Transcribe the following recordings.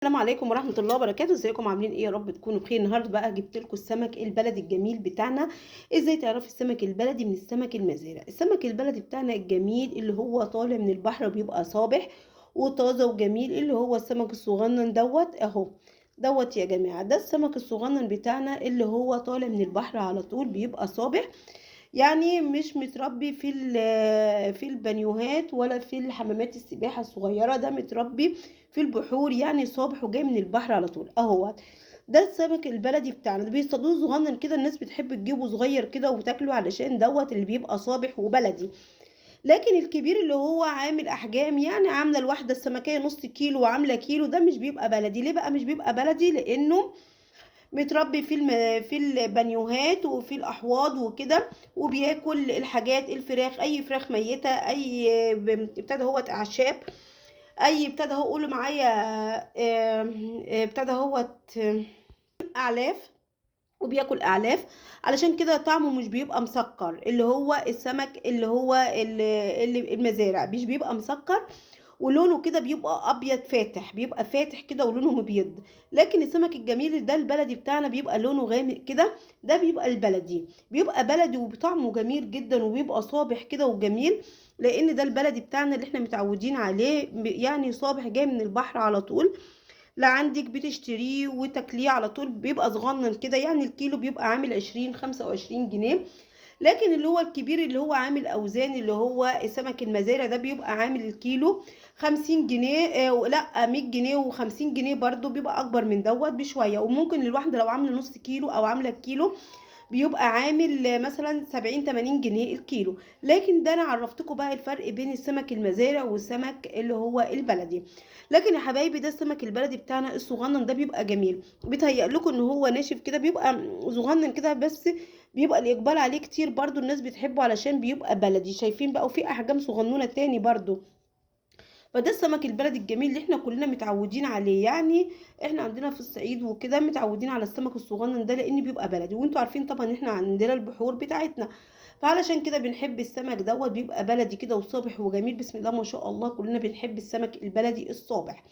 السلام عليكم ورحمة الله وبركاته. ازيكم عاملين ايه؟ يا رب تكونوا بخير. النهارده بقى جبت لكم السمك البلدي الجميل بتاعنا. ازاي تعرفي السمك البلدي من السمك المزارع؟ السمك البلدي بتاعنا الجميل اللي هو طالع من البحر وبيبقى صابح وطازه وجميل، اللي هو السمك الصغنن دوت اهو دوت يا جماعة. ده السمك الصغنن بتاعنا اللي هو طالع من البحر على طول، بيبقى صابح، يعني مش متربي في البانيوهات ولا في الحمامات السباحة الصغيرة، ده متربي في البحور، يعني صابح وجاي من البحر على طول اهو. ده السمك البلدي بتاعنا، ده بيصطادوه صغنن كده، الناس بتحب تجيبه صغير كده وتاكله علشان دوت اللي بيبقى صابح وبلدي. لكن الكبير اللي هو عامل احجام، يعني عامله الواحدة السمكيه نص كيلو وعامله كيلو، ده مش بيبقى بلدي. ليه بقى مش بيبقى بلدي؟ لانه متربي في البانيوهات وفي الاحواض وكده، وبياكل الحاجات الفراخ، اي فراخ ميته، اي ابتدى هو اعشاب، اي ابتدى هو قولوا معايا، ابتدى هو اعلاف، وبياكل اعلاف، علشان كده طعمه مش بيبقى مسكر. اللي هو السمك اللي هو اللي المزارع مش بيبقى مسكر، ولونه كده بيبقى ابيض فاتح، بيبقى فاتح كده ولونه مبيض. لكن السمك الجميل ده البلدي بتاعنا بيبقى لونه غامق كده، ده بيبقى البلدي، بيبقى بلدي وبطعمه جميل جدا، وبيبقى صابح كده وجميل، لان ده البلدي بتاعنا اللي احنا متعودين عليه، يعني صابح جاي من البحر على طول، لا عندك بتشتريه وتاكليه على طول، بيبقى صغنن كده، يعني الكيلو بيبقى عامل 20 25 جنيه. لكن اللي هو الكبير اللي هو عامل اوزان اللي هو السمك المزارع ده بيبقى عامل الكيلو 50 جنيه، لا 100 جنيه و50 جنيه برضو، بيبقى اكبر من دوت بشوية. وممكن الواحدة لو عامله نص كيلو او عامله كيلو بيبقى عامل مثلا 70 80 جنيه الكيلو. لكن ده انا عرفتكم بقى الفرق بين السمك المزارع والسمك اللي هو البلدي. لكن يا حبايبي ده السمك البلدي بتاعنا الصغنن ده بيبقى جميل، بيتهيأ لكم ان هو ناشف كده، بيبقى صغنن كده، بس بيبقى الاقبال عليه كتير برضو، الناس بتحبه علشان بيبقى بلدي. شايفين بقى؟ وفي احجام صغنونه تاني برضو. فده السمك البلدي الجميل اللي احنا كلنا متعودين عليه، يعني احنا عندنا في الصعيد وكده متعودين على السمك الصغنن ده لان بيبقى بلدي، وانتوا عارفين طبعا ان احنا عندنا البحور بتاعتنا، فعلشان كده بنحب السمك دوت، بيبقى بلدي كده وصابح وجميل، بسم الله ما شاء الله. كلنا بنحب السمك البلدي الصابح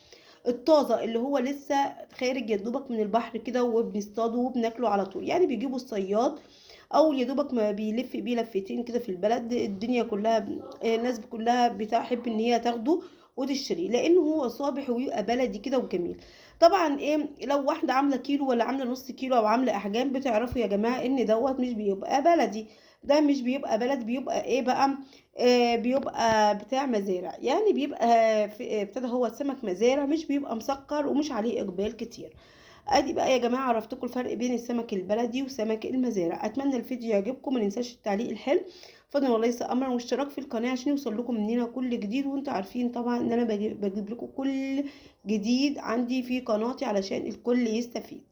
الطازه اللي هو لسه خارج يا دوبك من البحر كده، وبنصطاده وبناكله على طول. يعني بيجيبوا الصياد او يا دوبك ما بيلف بيه لفتين كده في البلد، الدنيا كلها الناس كلها بتحب ان هي تاخده وتشتريه لانه هو صابح ويبقى بلدي كده وجميل. طبعا ايه لو واحدة عامله كيلو ولا عامله نص كيلو او عامله احجام، بتعرفوا يا جماعة ان دوت مش بيبقى بلدي، ده مش بيبقى بلد، بيبقى ايه بقى؟ بيبقى بتاع مزارع، يعني بيبقى ابتدى هو سمك مزارع، مش بيبقى مسكر ومش عليه اقبال كتير. ادي بقى يا جماعة عرفتكم الفرق بين السمك البلدي وسمك المزارع. اتمنى الفيديو يعجبكم، ما ننساش التعليق الحلو فضلا وليس امرا، والاشتراك في القناة عشان يوصل لكم مننا كل جديد. وانتوا عارفين طبعا ان انا بجيب لكم كل جديد عندي في قناتي علشان الكل يستفيد.